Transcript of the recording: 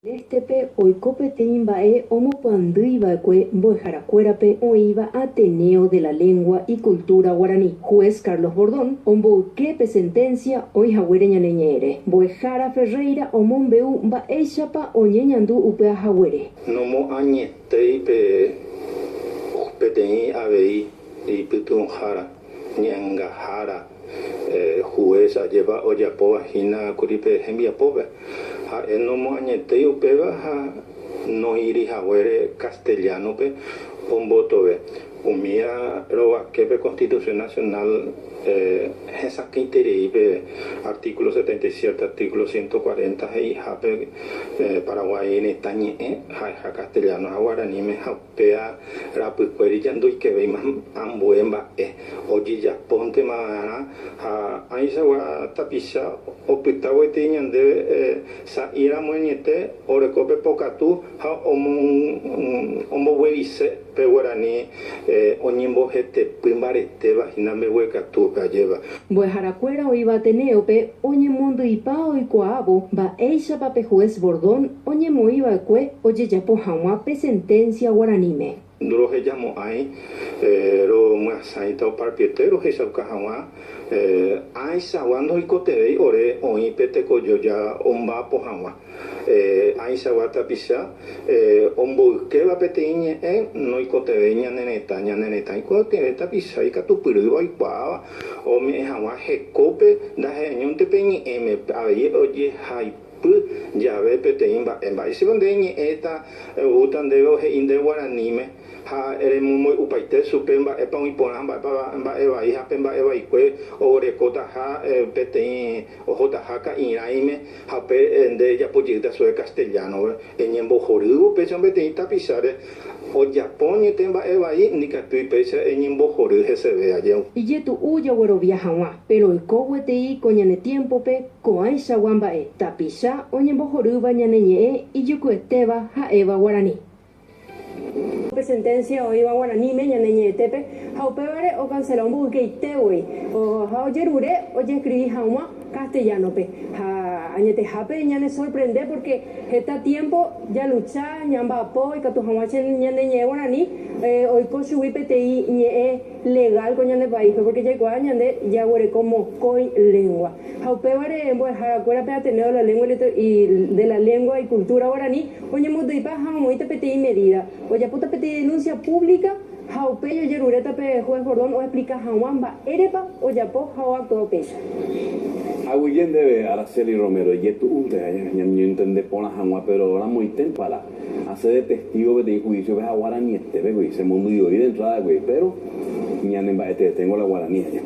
Celeste-pe oiko peteĩ mba'e omopyandýiva'ekue mbo'eharakuérape oĩva Ateneo de la Lengua y Cultura Guaraní. Juez Carlos Bordón omboyke pe sentencia oĩhaguére ñane ñe'ẽre. Mbo'ehára Ferreira omombe'u mba'éichapa oñeñandu upe ahaguére. Nomoañetéi pe peteĩ avei ipytyvõhára, ñe'ẽngahára, juez ajépa ojapóva hína kuri pe hembiapópe. Ha'e nomoañetéi upéva ha noĩri haguére castellano-pe ombotove. Umíva rovake pe Constitución Nacional hesakãiterei pe artículo 77, artículo 140 he'ihápe Paraguái retã ñe'ẽ ha'eha castellano ha guaraníme ha upéva rapykuéri ndoikevéima ambue mba'e ojejapóntema va'erã ha ãichagua tapicha opyta gueteri ñandéve sa'íramo añete oreko pe pokatu ha omboguevise pe guarani oñembohetepy mbaretéva hína mbeguekatúpe ajépa. Mbo'eharakuéra oĩva Ateneo-pe oñemondyipa oikuaávo mba'éichapa pe juez Bordón oñemoĩva'ekue ojejapo hag̃ua pe sentencia guaraníme. Ndorohejamo'ãi romyasãita oparpiete rohechauka hag̃ua ãichagua ndoikotevẽi ore oĩ pe tekojoja omba'apo hag̃ua. Ãichagua tapicha omboykéva peteĩ ñe'ẽ noikotevẽi ñane retã, ñane retã oikotevẽ tapicha ikatupyrýva oikuaáva ome'ẽ hag̃ua hekópe ndahe'añónte pe ñe'ẽme avei ojehaipy jave peteĩ mba'e. Mba'éichapa nde ñe'ẽta oúta ndéve ohe'i nde guaraníme ha remombe'upaite chupe mba'épa oĩ porã, mba'épa mba'e vai ha pe mba'e vaikue oguerekotaha peteĩ ohotaha ka'irãime ha upe nde ejapojeýta chupe castellano eñembohorývo péicha peteĩ tapicháre ojapo añete mba'e vai ndikatúi péicha eñembohory heseve aje. Ijetu'u jaguerovia hag̃ua, péro oiko gueteri ko ñane tiémpope ko'ãichagua mba'e, tapicha oñembohorýva ñane ñe'ẽ ijykuetéva ha'éva guarani. Pe sentencia oĩva guaraníme ñane ñe'ẽtépe ha upévare ocancela omboykeitégui ha ojerure ojescribi hag̃ua castellano-pe. Ha añetehápe ñane sorprende porque heta tiempo jalucha ñamba'apo ikatu hag̃ua ñane ñe'ẽ guarani oiko chugui peteĩ ñe'ẽ legal ko ñande país-pe porque jaikuaa ñande jaguereko mokõi lengua. Ha upévare mbo'eharakuérape Ateneo de la Lengua y de la Lengua y Cultura Guaraní oñemondyipa ha omoĩta peteĩ medida. Ojapóta peteĩ denuncia pública ha upéi ojeruréta pe juez Bordón oexplica hag̃ua mba'érepa ojapo ha oactua upéicha. Aguyje ndéve Araceli Romero ijetu'únte ñañontende porã hag̃ua pero ramoite para hacer de testigo peteĩ juicio-pe ha guaranietépe gui se mondýi de entrada gui pero ñane mba'ete tengo la guarani aja.